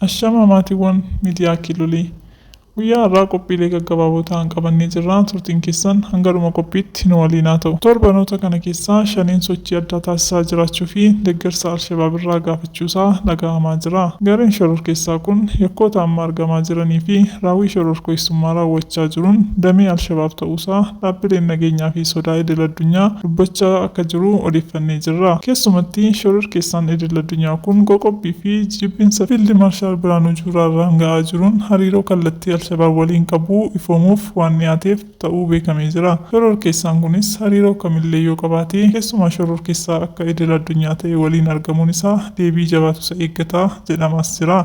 Ashama maatiiwwan miidiyaa Kiilolii. Guyyaa har'aa qophiilee gaggabaaboo ta'an qabannee jirra. Turtiin keessan hanga dhuma qophiitti nu waliin haa ta'u. Torbanoota kana keessaa shaniin sochii addaa taasisaa jiraachuu fi deeggarsa Alshabaab irraa gaafachuusaa dhaga'amaa jira. Gareen shororkeessaa kun yakkoota amma argamaa jiranii fi raawwii shororkeessummaa raawwachaa jiruun damee Alshabaab ta'uusaa dhaabbileen nageenyaa fi sodaa idil addunyaa dubbachaa akka jiru odeeffannee jirra. Keessumatti shororkeessaan idil addunyaa kun qoqqobbii fi jibbinsa Fiild Maarshaal Birhaanuu Juulaa irraan ga'aa jiruun hariiroo kallattii Alshabaab waliin qabu ifoomuuf waan dhiyaateef ta'uu beekamee jira. Shororkeessaan kunis hariiroo kamillee yoo qabaate keessumaa shororkeessaa akka idil addunyaa ta'e waliin argamuun isaa deebii jabaatu isa eeggata jedhamaas jira.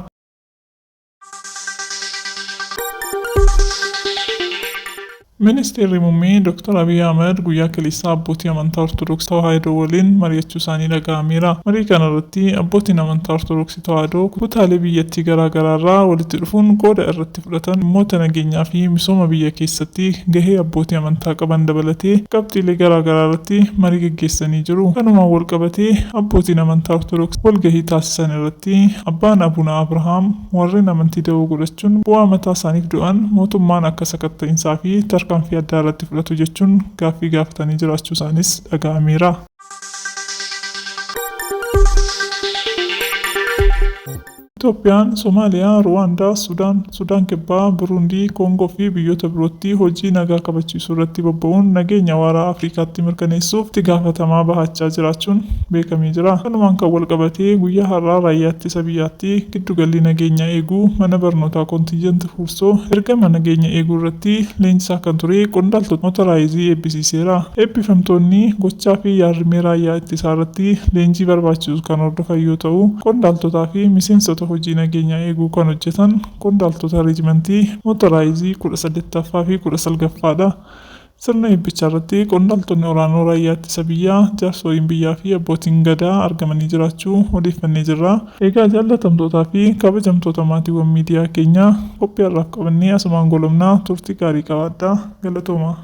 Ministeerri Muummee Dr. Abiy Ahmed guyyaa kaleessaa abbootii amantaa Ortodoksii Tawaahidoo waliin mari'achuu isaanii dhaga'ameera. Marii kana irratti abbootiin amantaa Ortodoksii Tawaahidoo kutaalee biyyattii garaa garaa irraa walitti dhufuun qooda irratti fudhatan dhimmoota nageenyaa fi misooma biyya keessatti gahee abbootii amantaa qaban dabalatee qabxiilee garaa garaa irratti marii gaggeessanii jiru. Kanumaan wal qabatee abbootiin amantaa Ortodoksii walgahii taasisan irratti abbaan Abuna Abrahaam warreen amantii dawoo godhachuun bu'aa mataa isaaniif du'an mootummaan akka sakatta'insaa fi tarkaanfii addaa irratti fudhatu jechuun gaaffii gaafatanii jiraachuu isaanis dhaga'ameera. Itoophiyaan Somaaliyaa, Ruwaandaa, Sudaan, Sudaan Kibbaa, Buruundii, Koongoo fi biyyoota birootti hojii nagaa kabachiisuu irratti bobba'uun nageenya waaraa Afrikaatti mirkaneessuuf itti gaafatamaa bahachaa jiraachuun beekamee jira. Kanumaan kan wal qabatee guyyaa har'aa Raayyaa Ittisa Biyyaatti giddugalli nageenya eeguu mana barnootaa Kontiinjent Huursoo ergama nageenya eeguu irratti leenjisaa kan ture qondaaltota motoraayizii eebbisiiseera. Eebbifamtoonni gochaa fi yaadrimee raayyaa ittisaa irratti leenjii barbaachisu kan hordofan yoo ta'u, qondaaltotaa fi miseensota hojii nageenya eeguu kan hojjetan qondaaltota reejimentii motoraayizii 18ffaa fi 19ffaadha. Sirna eebbichaa irratti qondaaltonni olaanoo raayyaa ittisa biyyaa, jaarsoliin biyyaa fi abbootiin Gadaa argamanii jiraachuu odeeffannee jirra. Egaa jaallatamtootaa fi kabajamtoota maatiiwwan miidiyaa keenyaa qophii har'aaf qabannee asumaan goolabna. Turtii gaarii qabaadhaa. Galatoomaa.